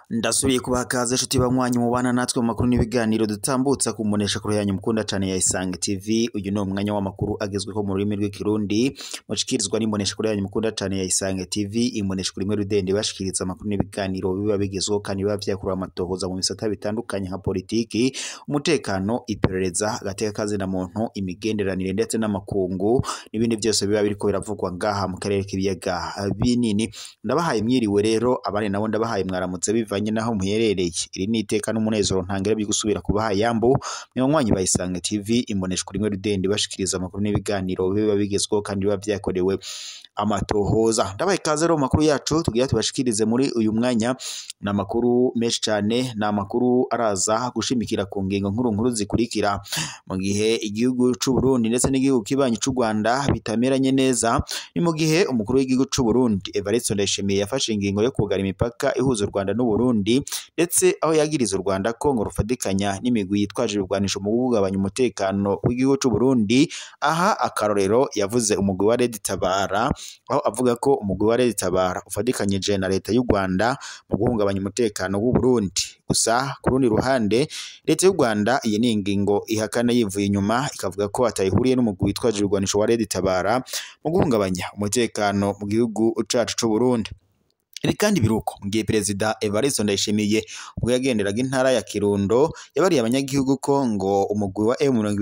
Ndasubiye kubaha kaze nshuti banywanyi mubana natwe mu makuru n'ibiganiro dutambutsa kumunesha kuri yanyu mukunda cyane ya Isange TV. Uyu ni umwanya w'amakuru agezweho mu rurimi rw'ikirundi mushikirizwa n'imbonesha kuri yanyu mukunda cyane ya Isange TV. Imbonesha kuri rudende bashikiriza amakuru n'ibiganiro biba bigezweho kandi biba vyakuruye amatohoza mu bisata bitandukanye nka politiki, umutekano, iperereza, agateka kazi na muntu, imigenderanire ndetse n'amakungu n'ibindi byose biba biriko biravugwa ngaha mu karere k'ibiyaga binini. Ndabahaye mwiriwe rero, abandi nabo ndabahaye mwaramutse bivanye naho muherereye. Iri ni iteka n'umunezero ntangere byo gusubira kubaha yambo mwe ba Isange TV, imboneshwa rimwe rudende bashikiriza amakuru n'ibiganiro biba bigezweho kandi biba vyakorewe amatohoza. Ndabaye kaze rero makuru yacu tugira tubashikirize muri uyu mwanya na makuru menshi cyane, na makuru araza gushimikira ku ngingo nkuru nkuru zikurikira. Mu gihe igihugu c'u Burundi ndetse n'igihugu kibanyi c'u Rwanda bitameranye neza, ni mu gihe umukuru w'igihugu c'u Burundi Evariste Ndayishimiye yafashe ingingo yo kugara imipaka ihuza u Rwanda n'u Burundi, ndetse aho yagiriza u Rwanda ko ngo rufatikanya n'imigwi yitwaje ibigwanisho mu guhungabanya umutekano w'igihugu c'u Burundi. Aha akarorero yavuze umugwi wa Red Tabara, aho avuga ko umugwi wa Red Tabara ufatikanyije na leta y'u Rwanda mu guhungabanya umutekano w'u Burundi. Gusa ku rundi ruhande leta y'u Rwanda iyi ni ingingo ihakana yivuye inyuma, ikavuga ko atayihuriye n'umugwi witwaje ibigwanisho wa Red Tabara mu guhungabanya umutekano mu gihugu cacu c'u Burundi. Ibi kandi biruko mu gihe Perezida Evariste Ndayishimiye ubwo yagenderaga intara ya Kirundo yabariye abanyagihugu ko ngo umugwi wa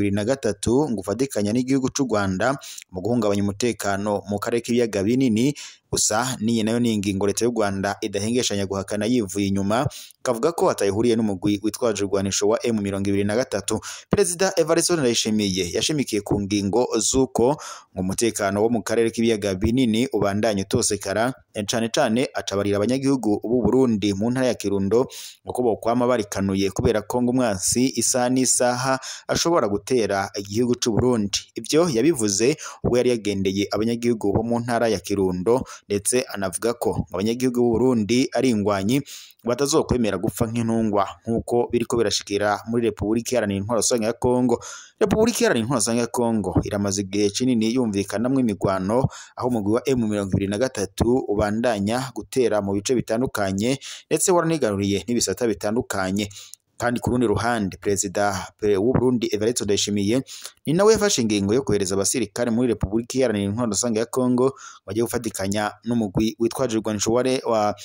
M23 ngo ufatikanya n'igihugu c'u Rwanda mu guhungabanya umutekano mu karere k'ibiyaga binini. Gusa niyi nayo ni ingingo leta y'u Rwanda idahengeshanya guhakana yivuye inyuma, kavuga ko atayihuriye n'umugwi witwaje urwanisho wa M23. Perezida Evariste Ndayishimiye yashimikiye ku ngingo z'uko ngo umutekano wo mu karere k'ibiyaga binini ubandanye utosekara, cane cane acabarira abanyagihugu b'u Burundi mu ntara ya Kirundo ngo ko bokwama barikanuye kubera ko ngo umwansi isaha n'isaha ashobora gutera igihugu c'u Burundi. Ibyo yabivuze ubwo yari yagendeye abanyagihugu bo mu ntara ya Kirundo, ndetse anavuga ko abanyagihugu b'u Burundi ari ingwanyi batazokwemera gupfa nk'intungwa nk'uko biriko birashikira muri Repubulika Iharanira Intwaro Rusange ya Kongo. Repubulika Iharanira Intwaro Rusange ya Kongo iramaze igihe kinini yumvikanamwo imigwano, aho umugwi wa M23 ubandanya gutera mu bice bitandukanye ndetse waranigaruriye n'ibisata bitandukanye. Kandi ku rundi ruhande Perezida w'u Burundi Evariste Ndayishimiye ni nawe yafashe ingingo yo kohereza abasirikare muri Repubulika Iharanira Intwaro Rusange ya Kongo bagiye gufatikanya n'umugwi witwaje urwanisho wa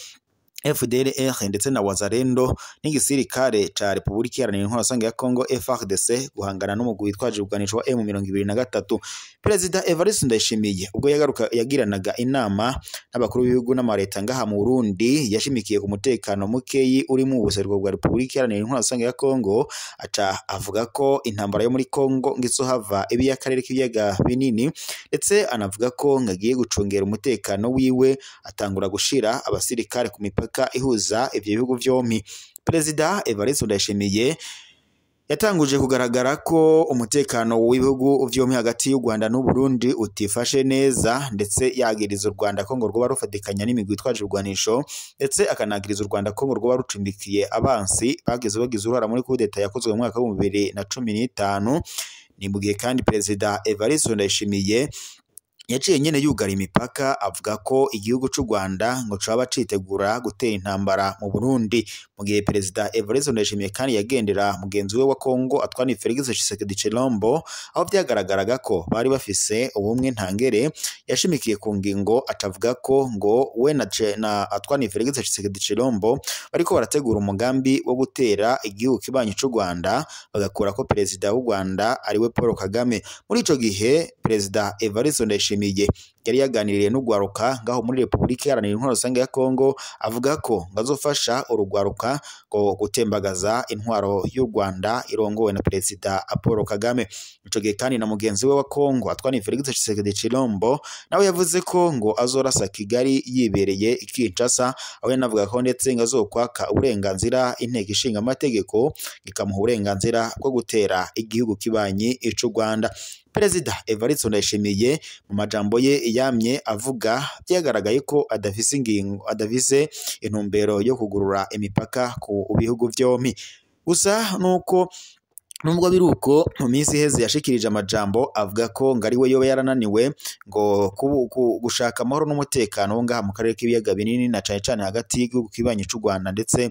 FDLR ndetse na Wazalendo n'igisirikare ca Repubulika Iharanira Intwaro Rusange ya Kongo FARDC guhangana n'umugwi witwaje urwanisho wa M23. Perezida Evariste Ndayishimiye ubwo yagaruka yagiranaga inama n'abakuru b'ibihugu n'amareta ngaha mu Burundi, yashimikiye ku mutekano mukeyi uri mu buseruko bwa Repubulika Iharanira Intwaro Rusange ya Kongo, aca avuga ko intambara yo muri Kongo ngizohava ibi y'akarere k'ibiyaga binini, ndetse anavuga ko ngagiye gucungera umutekano wiwe, atangura gushira abasirikare ku mipaka ihuza ivyo bihugu vyompi. Perezida Evariste Ndayishimiye yatanguje kugaragara ko umutekano w'ibihugu vyompi hagati y'u Rwanda n'u Burundi utifashe neza, ndetse yagiriza u Rwanda ko ngo rwoba rufatikanya n'imigwi itwaje urwanisho, ndetse akanagiriza u Rwanda ko ngo rwoba rucumbikiye abansi bagize uruhara muri kudeta yakozwe mu mwaka wa 2015. Ni mu gihe kandi Perezida Evariste Ndayishimiye yaciye nyene yugara imipaka, avuga ko igihugu c'u Rwanda ngo caba citegura gutera intambara mu Burundi. Mu gihe Perezida Evariste Ndayishimiye kandi yagendera mugenzi we wa Kongo Antoine Felix Tshisekedi Tshilombo, aho vyagaragaraga ko bari bafise ubumwe ntangere, yashimikiye ku ngingo acavuga ko ngo we na Antoine Felix Tshisekedi Tshilombo bariko barategura umugambi wo gutera igihugu kibanyi c'u Rwanda, bagakura ko Perezida w'u Rwanda ariwe Paul Kagame. Muri ico gihe Perezida Evariste Ndayishimiye yari yaganiriye n'ugwaruka ngaho muri Repubulika Iharanira Intwaro Rusange ya Kongo, avuga ko ngazofasha urugwaruka ngo gutembagaza intwaro y'u Rwanda irongowe na Perezida Paul Kagame. Ico gihe kandi na mugenzi we wa Kongo Antoine Felix Tshisekedi Tshilombo nawe yavuze ko ngo azorasa Kigali yibereye i Kinshasa, aho yanavuga ko ndetse ngazokwaka uburenganzira inteko ishinga amategeko ikamuha uburenganzira bwo gutera igihugu kibanyi c'u Rwanda. Perezida Evariste Ndayishimiye mu majambo ye yamye avuga byagaragaye ko adafise ingingo, adafise intumbero yo kugurura imipaka ku bihugu vyompi. Gusa nuko Nubwo biruko mu minsi iheze yashikirije amajambo avuga ko ngo ari we yoba yarananiwe ngo gushaka amahoro n'umutekano ngaha mu karere k'ibiyaga binini na cane cane hagati y'igihugu kibanyi c'u Rwanda ndetse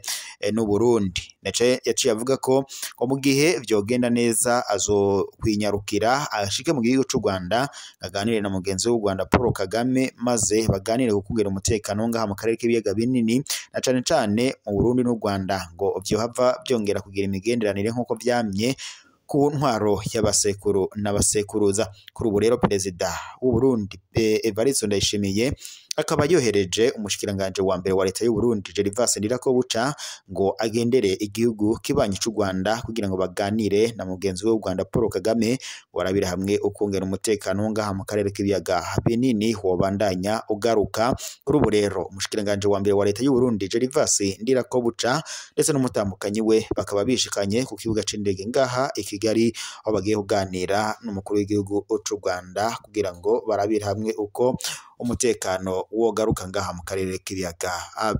n'u Burundi. Yaciye avuga ko ngo mu gihe vyogenda neza azokwinyarukira ashike mu gihugu c'u Rwanda aganire na mugenzi w'u Rwanda Paul Kagame, maze baganire kukugera umutekano ngaha mu karere k'ibiyaga binini na cane cane mu Burundi n'u Rwanda, ngo vyohava byongera kugira imigenderanire nk'uko vyamye ku ntwaro y'abasekuru n'abasekuruza. Kuri ubu rero perezida w'u Burundi Evariste Ndayishimiye akaba yohereje umushikiranganje wa mbere wa leta y'u Burundi Gervais Ndirakobuca ngo agendere igihugu kibanyi c'u Rwanda kugira ngo baganire na mugenzi we w'u Rwanda Paul Kagame, barabira hamwe ukongera umutekano ngaha mu karere k'ibiyaga binini wobandanya ugaruka. Kuri ubu rero umushikiranganje wa mbere wa leta y'u Burundi Gervais Ndirakobuca ndetse n'umutambukanyi we bakaba bishikanye ku kibuga c'indege ngaha i Kigali, aho bagiye kuganira n'umukuru w'igihugu c'u Rwanda kugira ngo barabire hamwe uko umutekano wogaruka ngaha mu karere k'ibiyaga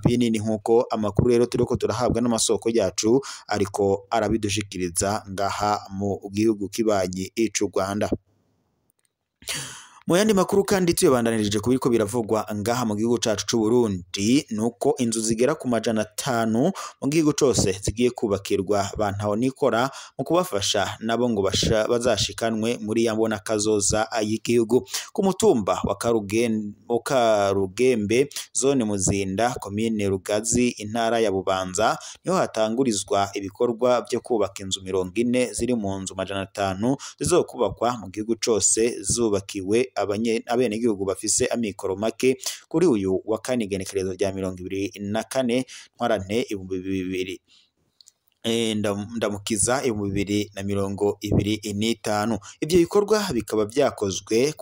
binini, nk'uko amakuru rero turiko turahabwa n'amasoko yacu ariko arabidushikiriza ngaha mu gihugu kibanyi c'u Rwanda. Mu yandi makuru kandi tuyabandanirije kubiriko biravugwa ngaha mu gihugu cacu c'u Burundi, nuko inzu zigera ku 500 mu gihugu cose zigiye kubakirwa bantaho nikora mu kubafasha nabo ngo bazashikanwe muri ya mbona kazoza y'igihugu. Ku mutumba wa Karugembe, zone Muzinda, komine Rugazi, intara ya Bubanza, niho hatangurizwa ibikorwa vyo kubaka inzu 40 ziri mu nzu 500 zizokubakwa mu gihugu cose zubakiwe abenegihugu bafise amikoro make. Kuri uyu wa kane igenekerezo rya 24 Ntwarante 2000 ndamukiza 2025. Ivyo bikorwa bikaba vyakozwe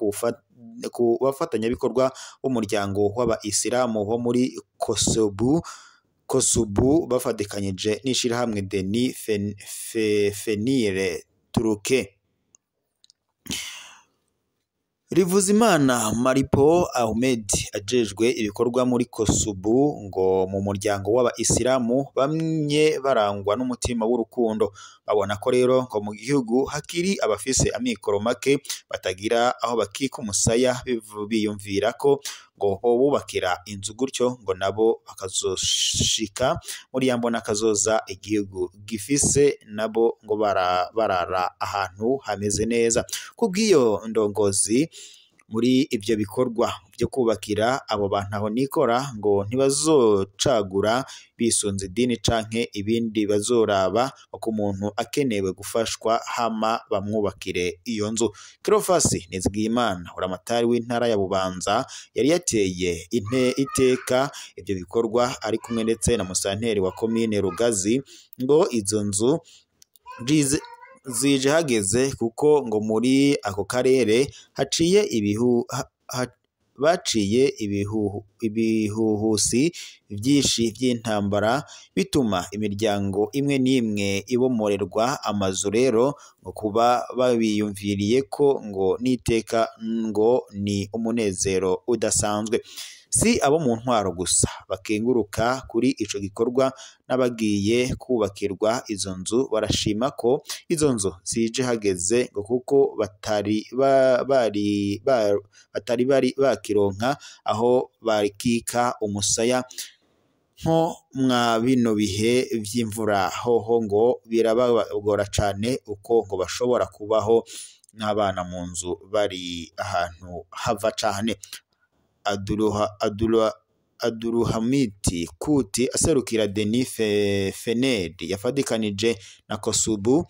ku bafatanyabikorwa b'umuryango w'abayisilamu wo muri Kosobu bafatikanyije n'ishirahamwe Deni Fenire Turuke. Rivuzimana Maripo Ahmed ajejwe ibikorwa muri Kosubu ngo mu muryango w'abayisilamu bamye barangwa n'umutima w'urukundo, babona ko rero ngo mu gihugu hakiri abafise amikoro make batagira aho bakika umusaya, biyumvira ko ngo bubakira inzu gutyo ngo nabo bakazoshika muri ya mbona kazoza igihugu gifise, nabo ngo barara ahantu hameze neza. Kubw'iyo ndongozi muri ivyo bikorwa byo kubakira abo bantu aho nikora ngo ntibazocagura bisunze idini canke ibindi, bazoraba ko umuntu akenewe gufashwa hama bamwubakire iyo nzu. Cleophas Nizigiyimana uramatari w'intara ya Bubanza yari yateye iteka ivyo bikorwa ari kumwe ndetse na musanteri wa komine Rugazi, ngo izo nzu zije hageze kuko ngo muri ako karere haciye baciye ibihuhusi byinshi by'intambara bituma imiryango imwe n'imwe ibomorerwa amazu. Rero ngo kuba babiyumviriye ko ngo niteka ngo ni umunezero udasanzwe. Si abo mu ntwaro gusa bakenguruka kuri ico gikorwa, n'abagiye kubakirwa izo nzu barashima ko izo nzu zije hageze ngo kuko batari bari bakironka aho bakika umusaya nko mwa bino bihe vy'imvura hoho ngo birabagora cane uko ngo bashobora kubaho n'abana mu nzu bari ahantu hava cane. Aduruhamiti Kuti aserukira Denis Fened yafadikanije na Kosubu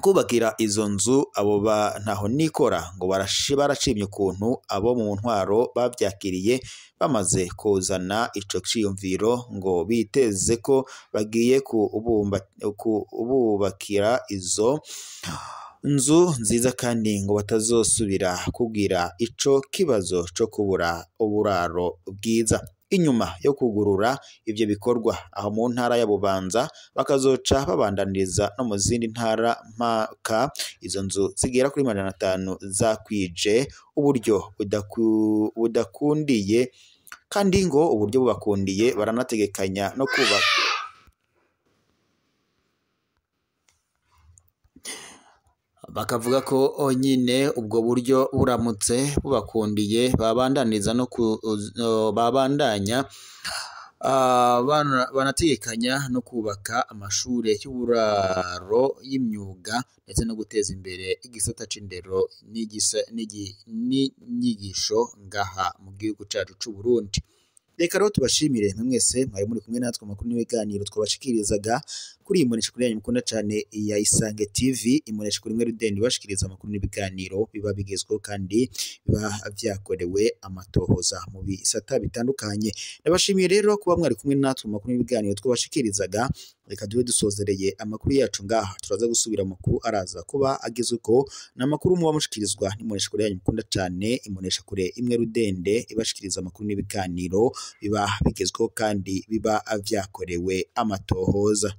kubakira izo nzu abo ntaho nikora ngo barashimye ukuntu abo mu ntwaro bavyakiriye bamaze kuzana ico ciyumviro, ngo biteze ko bagiye kububakira izo nzu nziza kandi ngo batazosubira kugira ico kibazo co kubura uburaro bwiza. Inyuma yo kugurura ivyo bikorwa aho mu ntara ya Bubanza bakazoca babandaniriza no mu zindi ntara mpaka izo nzu zigera kuri 500 zakwije uburyo budakundiye, kandi ngo uburyo bubakundiye baranategekanya no kubaka. Bakavuga ko nyine ubwo buryo buramutse bubakundiye babandaniza no babandanya banategekanya no kubaka amashure y'uburaro y'imyuga ndetse no guteza imbere igisata c'indero n'inyigisho ngaha mu gihugu cacu c'u Burundi. Reka rero tubashimire mwese mwari muri kumwe natwe amakuru n'ibiganiro twabashikirizaga kuri iyi mboneshakure yanyu mukunda cane ya Isange TV, imboneshakure imwe rudende ibashikiriza amakuru n'ibiganiro biba bigezweho kandi biba vyakorewe amatohoza mu bisata bitandukanye. Ndabashimiye rero kuba mwari kumwe natwe mu makuru n'ibiganiro twabashikirizaga. Reka dube dusozereye amakuru yacu ngaha, turaza gusubira amakuru araza kuba agezweko n'amakuru muba mushikirizwa n'imboneshakure yanyu mukunda cane, imboneshakure imwe rudende ibashikiriza amakuru n'ibiganiro biba bigezweho kandi biba vyakorewe amatohoza.